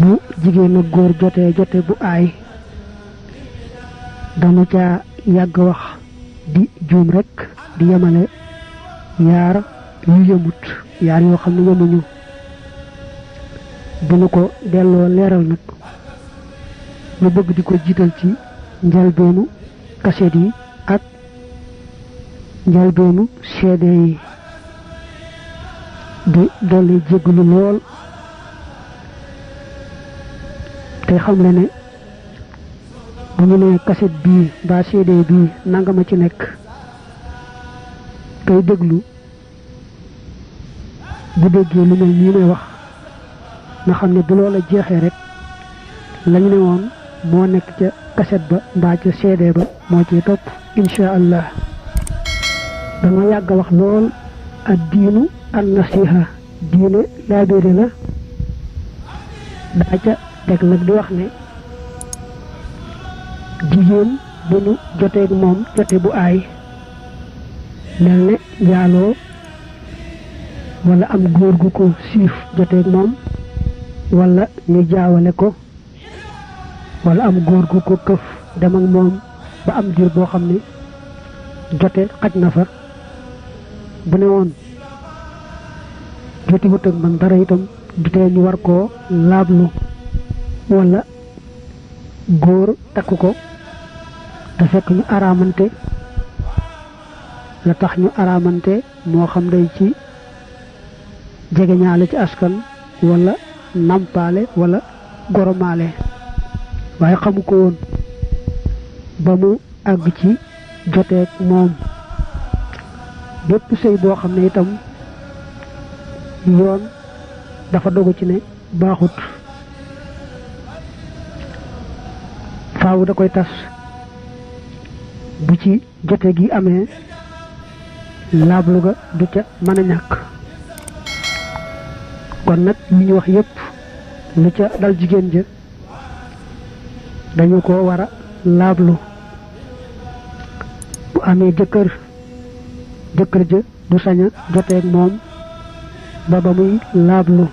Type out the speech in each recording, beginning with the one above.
bu jigéen ak góor jote bu aay dama ca yàgg wax di juum rek di yemale yaar yu yëmut yaar yoo xam ne yemuñu bu nu ko delloo leeral nag lu bëgg di ko jiital ci njalbeenu kaset yi ak njalbeenu CD yi di dolli jégglu lool te xam le ne bu ñu nee kaset bii mbaa CD bii nangama ci nekk kay déglu bu déggee lu mel nii may wax nga xam ne bu loola jeexee rek lañu ne woon moo nekk ca kaset ba mbaa ca CD ba moo ciy topp insha allah dama yàgg wax lool ak diinu an nasiha diine laabéere la daa ca teg nag di wax ne jigéen bu nu joteeg moom jote bu aay mel ne njaaloo wala am góor gu ko siif joteeg moom wala ñu jaawale ko wala am góor gu ko këf dem ak moom ba am diir boo xam ne jote xaj na fa bu ne woon joti wut ak man dara itam du tee ñu war koo laablu wala góor takk ko te fekk ñu araamante la tax ñu araamante moo xam day ci jegeñaale ci askan wala nampaale wala goromaale waaye xamu ko woon ba mu àgg ci joteeg moom bépp sëy boo xam ne itam yoon dafa dogu ci ne baaxut faaw da koy tas bu ci jote gi amee laablu ga du ca mën a ñàkk kon nag li ñu wax yépp lu ca dal jigéen ja dañu ko war a laablu bu amee jëkkër ja du sañ a joteeg moom ba muy laablu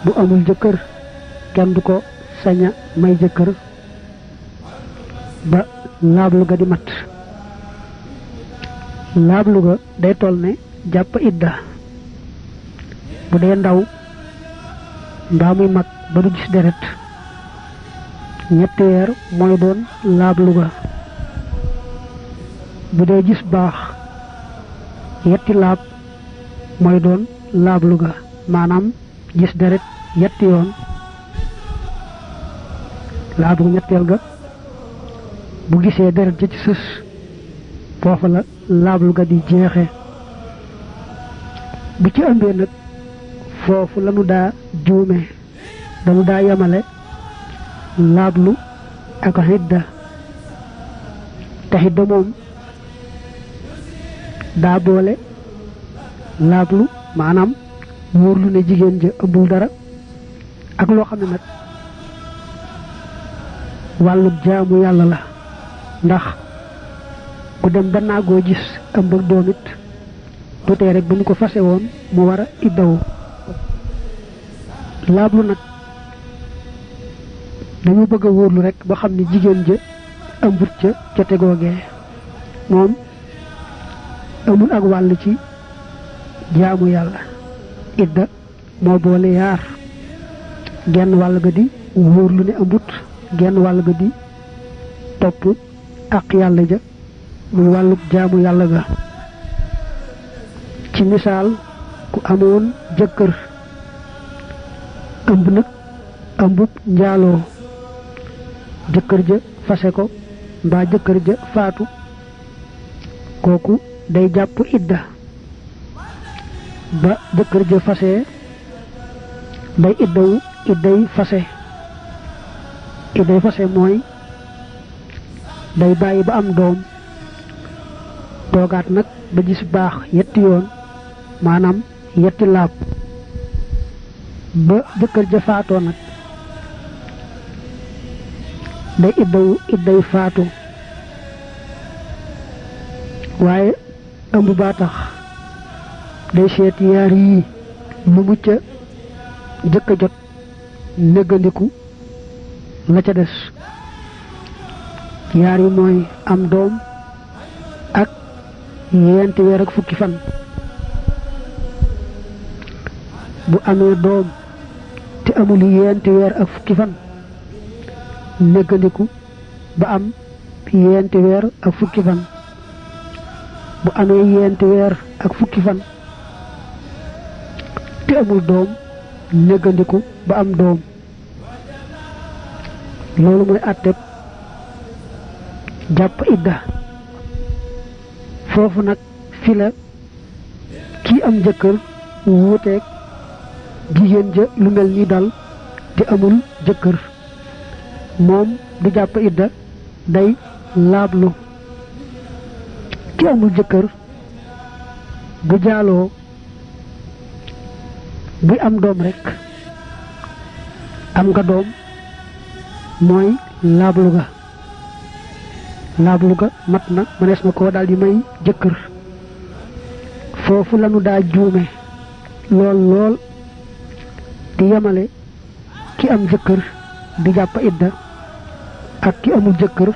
bu amul jëkkër kenn du ko sañ a may jëkkër ba laablu ga di mat laablu ga day toll ne jàpp idda bu dee ndaw mbaa muy mag ba du gis deret ñetti weer mooy doon laablu ga bu dee gis baax yetti laab mooy doon laablu ga maanaam gis deret yetti yoon laablu ga ñetteel ga bu gisee deret ja ci sës foofa la laablu ga di jeexe bu ci ëmbee nag foofu lanu daa juume dañu daa yemale laablu ak xidda te xidda moom daa boole laablu maanaam wóorlu ne jigéen ja ëmbul dara ak loo xam ne nag wàllu jaamu yàlla la ndax ku dem ba naagoo gis ëmb ak doom it du tee rek bu ñu ko fase woon mu war a iddawu laablu nag dañu bëgg a wóorlu rek ba xam ne jigéen ja ëmbut ca tegoogee moom amul ak wàll ci jaamu yàlla idda moo boole yaar genn wàll ga di wóorlu ne ëmbut genn wàll ga di topp ak yàlla ja muy wàlluk jaamu yàlla ga ci misaal ku amoon jëkkër ëmb nag ëmbub njaaloo jëkkër ja fase ko mbaa jëkkër ja faatu kooku day jàpp idda ba jëkkër ja fase day iddawu idday fase mooy day bàyyi ba am doom toogaat nag ba gis baax yetti yoon maanaam yetti laab ba jëkkër ja faatoo nag day idday faatu waaye ëmb baa tax day seet yaar yii lu mu ca jëkk a jot néggandiku la ca des yaar yi mooy am doom ak yenti weer ak fukki fan bu amee doom te amul yenti weer ak fukki fan néggandiku ba am yenti weer ak fukki fan bu amee yenti weer ak fukki fan te amul doom néggandiku ba am doom loolu mooy àtteb jàpp idda foofu nag fi la kii am jëkkër wuuteeg jigéen ja lu mel ni dal te amul jëkkër moom du jàpp idda day laablu ki amul jëkkër bu jaaloo buy am doom rekk am nga doom mooy laablu ga mat na mënees na koo daldi may jëkkër foofu lanu daa juume lool di yemale ki am jëkkër di jàpp idda ak ki amul jëkkër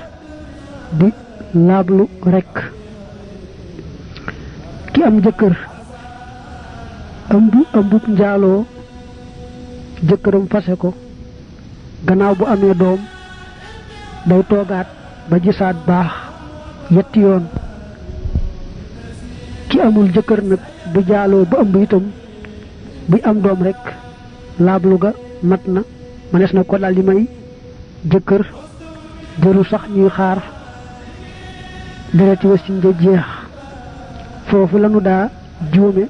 di laablu rekk ki am jëkkër ëmbub njaaloo jëkkëram fase ko gannaaw bu amee doom day toogaat ba gisaat baax yetti yoon ki amul jëkkër nag bu jaaloo ba ëmb itam buy am doom rekk laablu ga mat na mënees na ko daldi may jëkkër jëru sax ñuy xaar dereti wasin ja jeex foofu lanu daa juume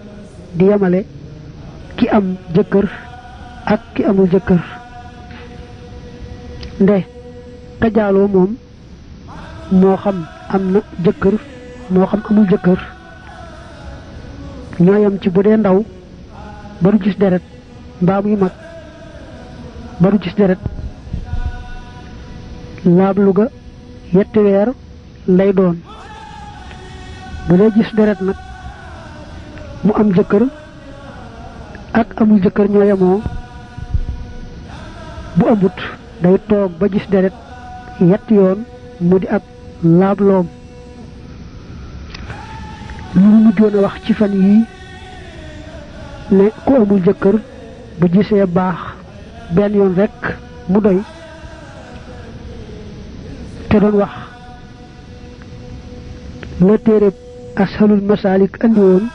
di yemale ki am jëkkër ak ki amul jëkkër nde ka jaaloo moom moo xam am na jëkkër moo xam amul jëkkër ñooyam ci bu dee ndaw ba du gis deret mbaa muy mag ba du gis deret laablu ga yetti weer lay doon bu dee gis deret nag mu am jëkkër ak amul jëkkër ñooyamoo bu amut day toog ba gis deret yetti yoon mu di ak laabloom lu mujjoon a wax ci fan yii ne ku amul jëkkër bu gisee baax benn yoon rekk mu doy te doon wax la téereb ashalul masalik andi woon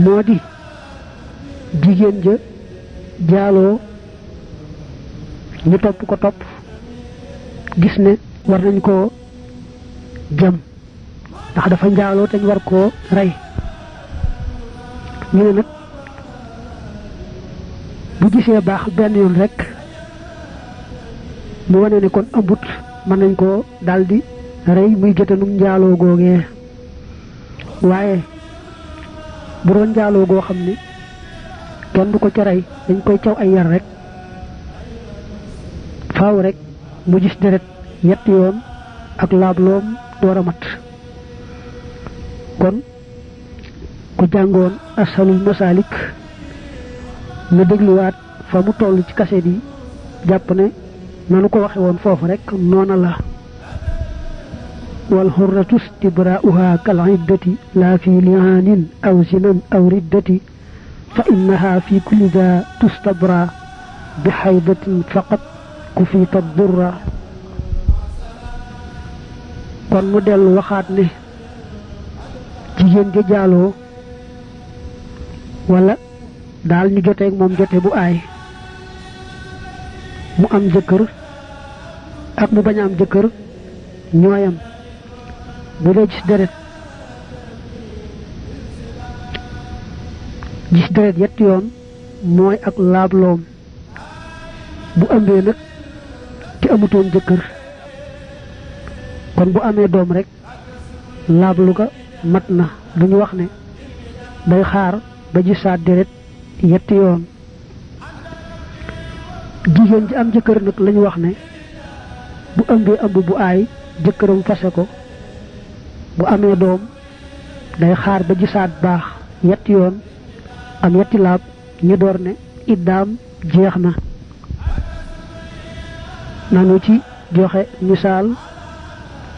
moo di jigéen ja jaaloo ñu topp ko topp gis ne war nañ koo jam ndax dafa njaaloo te ñu war koo rey ñu ne nag bu gisee baax benn yoon rekk mu wane ne kon ëmbut mën nañ koo daldi rey muy gétanum njaaloo googee waaye bu doon njaaloo goo xam ne kenn du ko ca rey dañ koy caw ay yar rekk faaw rekk mu gis deret ñetti yoon ak laabloom door a mat kon ku jàngoon ashalul masalik na dégluwaat fa mu toll ci kaset yi jàpp ne nanu ko waxe woon foofu rekk noona la wal hurratu istibraa'uha kal iddati laa fi li'aanin aw zinan aw riddati fa innaha fi kulli daa tustabra bi haydatin faqat kufiita durra kon mu dellu waxaat ne jigéen ja jaaloo walla daal ñu joteeg moom jote bu aay mu am jëkkër ak mu bañ a am jëkkër ñooyam bu dee gis deret yetti yoon mooy ak laabloom bu ëmbee nag te amutoon jëkkër kon bu amee doom rek laablu ga mat na duñu wax ne day xaar ba gisaat deret yetti yoon jigéen ji am jëkkër nag lañu wax ne bu ëmbee ëmb bu aay jëkkëram fase ko bu amee doom day xaar ba gisaat baax yetti yoon am yetti laab ñu door ne iddaam jeex na nanu ci joxe misaal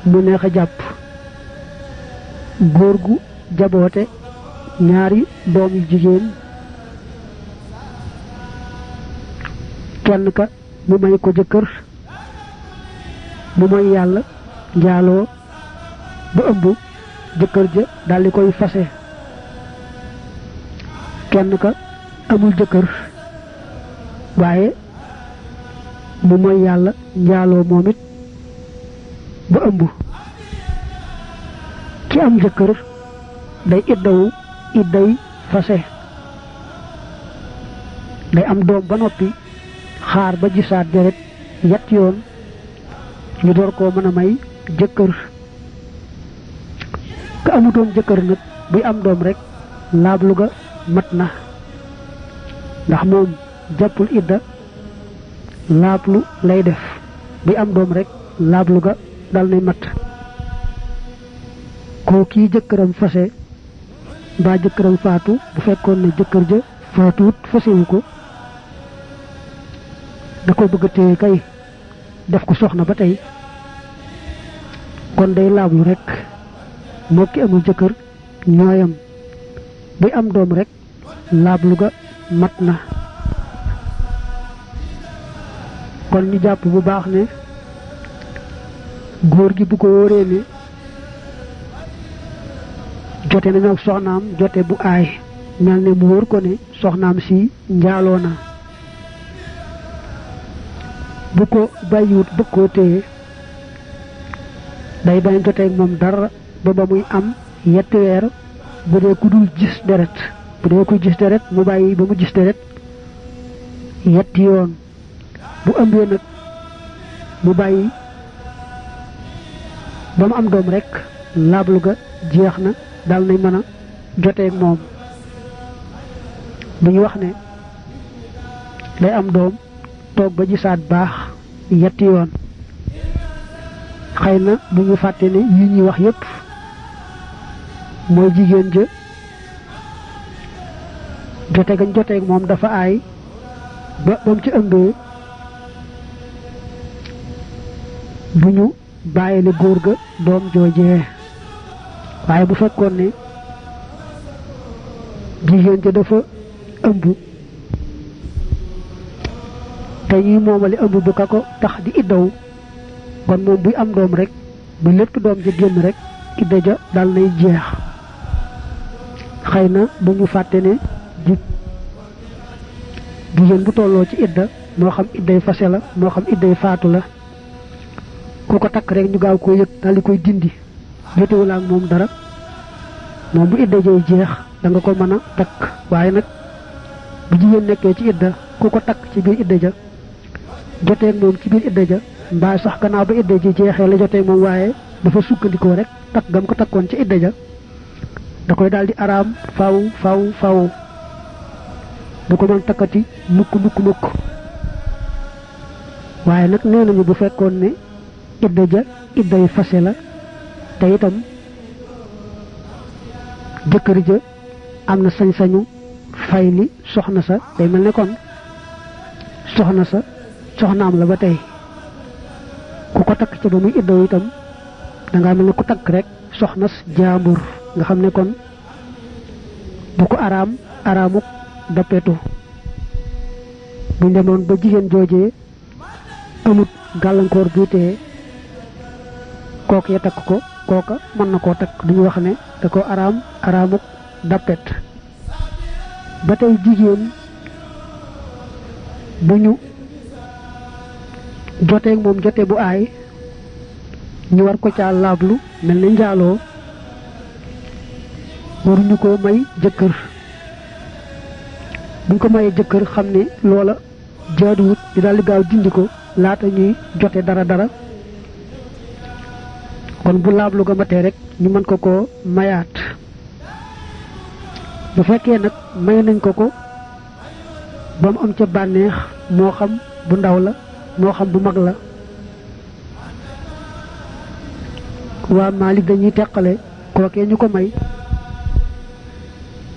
mu neex a jàpp góor gu jaboote ñaari doom yu jigéen kenn ka mu may ko jëkkër mu mooy yàlla njaaloo ba ëmb jëkkër ja daldi koy fase kenn ka amul jëkkër waaye mu mooy yàlla njaaloo moom it ba ëmb ki am jëkkër day iddawu idday fase day am doom ba noppi xaar ba gisaat deret yett yoon ñu door koo mën a may jëkkër ka amutoon jëkkër nag buy am doom rek laablu ga mat na ndax moom jàppul idda laablu lay def buy am doom rek laablu ga dal nay mat koo kii jëkkëram fase mbaa jëkkëram faatu bu fekkoon ne jëkkër ja faatuwut fasewu ko da ko bëgg a téye kay def ko soxna ba tey kon day laablu rek moo ki amul jëkkër ñooyam buy am doom rek laablu ga mat na kon ñu jàpp bu baax ne góor gi bu ko wóoree ne jote nañu ak soxnaam jote bu aay mel ne mu wóor ko ne soxnaam si njaaloo na bu ko bàyyiwut bëgg koo téye day bañ joteeg moom dara ba muy am yetti weer bu dee ku dul gis deret bu dee ku gis deret mu bàyyi ba mu gis deret yetti yoon bu ëmbee nag mu bàyyi ba mu am doom rek laablu ga jeex na dal nay mën a joteeg moom bu ñu wax ne day am doom toog ba gisaat baax yetti yoon xëy na bu ñu fàtte ne yi ñuy wax yépp mooy jigéen ja jote gañ joteeg moom dafa aay ba mu ci ëmbee bu ñu bàyyile góor ga doom joojee waaye bu fekkoon ne jigéen ja dafa ëmb te ñuy moomale ëmb bu ka ko tax di iddaw kon moom buy am doom rek bu lépp doom ja génn rek idda ja dal nay jeex xëy na bu ñu fàtte ne jigéen bu tolloo ci idda moo xam idday fase la moo xam idday faatu la ku ko takk rek ñu gaaw koo yëg daal di koy dindi jotewul ak moom dara moom bu idda jay jeex da nga ko mën a takk waaye nag bu jigéen nekkee ci idda ku ko takk ci biir idda ja joteeg moom ci biir idda ja mbaa sax gannaaw ba idda ji jeexee la joteeg moom waaye dafa sukkandikoo rek takk gam ko takkoon ci idda ja da koy daal di araam faw du ko mën takkati mukk waaye nag nee nañu bu fekkoon ne idda ja idday fase la te itam jëkkër ja am na sañ-sañu fay li soxna sa day mel ne kon soxna sa soxnaam la ba tey ku ko takk ca ba muy iddaw itam dangaa mel ne ku takk rek soxnas jaambur nga xam ne kon bu ko araamuk dappetu buñ demoon ba jigéen joojee amut gàllankoor bii tee kooku ya takk ko kooka mën na koo takk duñu wax ne da ko araamuk dappet ba tey jigéen bu ñu joteeg moom jote bu aay ñu war ko caa laablu mel ne njaaloo waruñu ko may jëkkër buñ ko mayee jëkkër xam ne loola jaaduwut di daal di gaaw dindi ko laata ñuy jote dara kon bu laablu ga matee rek ñu mën ko mayaat bu fekkee nag may nañ ko ba mu am ca bànneex moo xam bu ndaw la moo xam bu mag la waa Maalik dañuy teqale kookee ñu ko may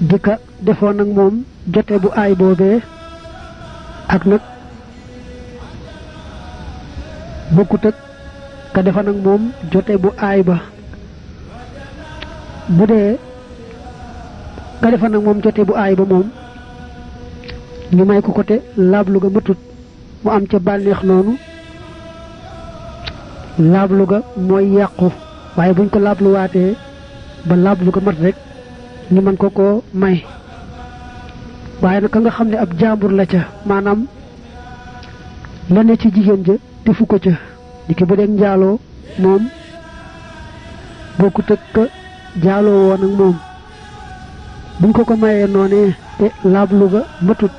di ka defoon ak moom jote bu aay boobee ak nag bokkut ak ka defoon ak moom jote bu aay ba bu dee ka defoon ak moom jote bu aay ba moom ñu may ko te laablu ga matut mu am ca bànneex noonu laablu ga mooy yàqu waaye buñ ko laabluwaatee ba laablu ga mat rek ñu mën ko may waaye nag ka nga xam ne ab jaambur la ca maanaam la ne ci jigéen ja defu ko ca di ki bu dee njaaloo moom bokkut ak ka jaaloo woon ak moom buñ ko mayee noonee te laablu ga matut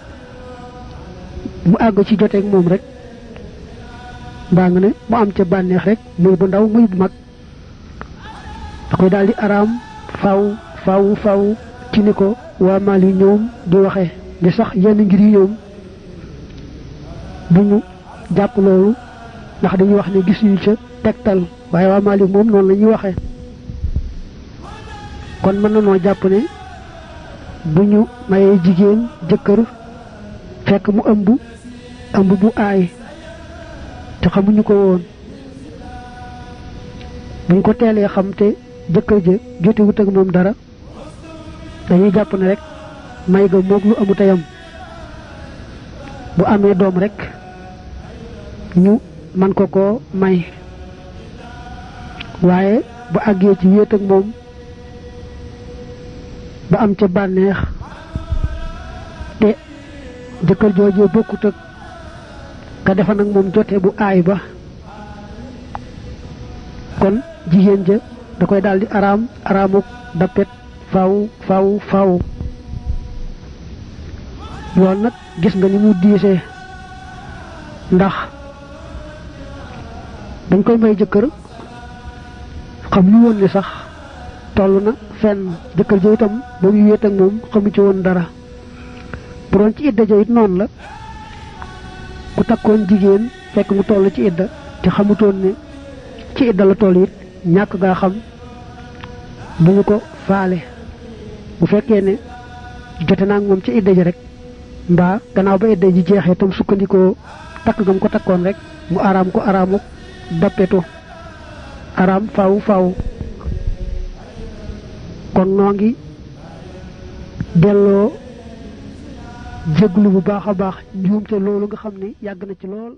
mu àgg ci joteeg moom rek mbaa nga ne mu am ca bànneex rek muy bu ndaw muy bu mag da koy daal di araam faw ci ni ko waa Maalik ñoom di waxe di sax yenn ngir yi ñoom bu ñu jàpp loolu ndax dañuy wax ne gis ñu ca tegtal waaye waa Maalik moom noonu la ñuy waxe kon mën na noo jàpp ne bu ñu mayee jigéen jëkkër fekk mu ëmb bu aay te xamuñu ko woon buñ ko teelee xam te jëkkër ja jotewut ak moom dara dañuy jàpp ne rek may ga moog lu amu tayam bu amee doom rek ñu man ko may waaye bu àggee ci wéet ak moom ba am ca bànneex te jëkkër joojee bokkut ak ka defa nag moom jote bu aay ba kon jigéen ja da koy daldi araamuk dappet faw loolu nag gis nga ni mu diisee ndax dañ koy may jëkkër xam ñu woon ne sax toll na fenn jëkkër ja itam ba muy wéet ak moom xamu ci woon dara bu doon ci idda ja it noonu la ku takkoon jigéen fekk mu toll ci idda te xamutoon ne ci idda la toll it ñàkk gaa xam bu ñu ko faale bu fekkee ne jote naa moom ci idda ji rek mbaa gannaaw ba idda ji jeexee tam sukkandikoo takk gam ko takkoon rek mu araam ko araamuk dappetu araam faw kon noo ngi delloo jéglu bu baax a baax njuumte loolu nga xam ne yàgg na ci lool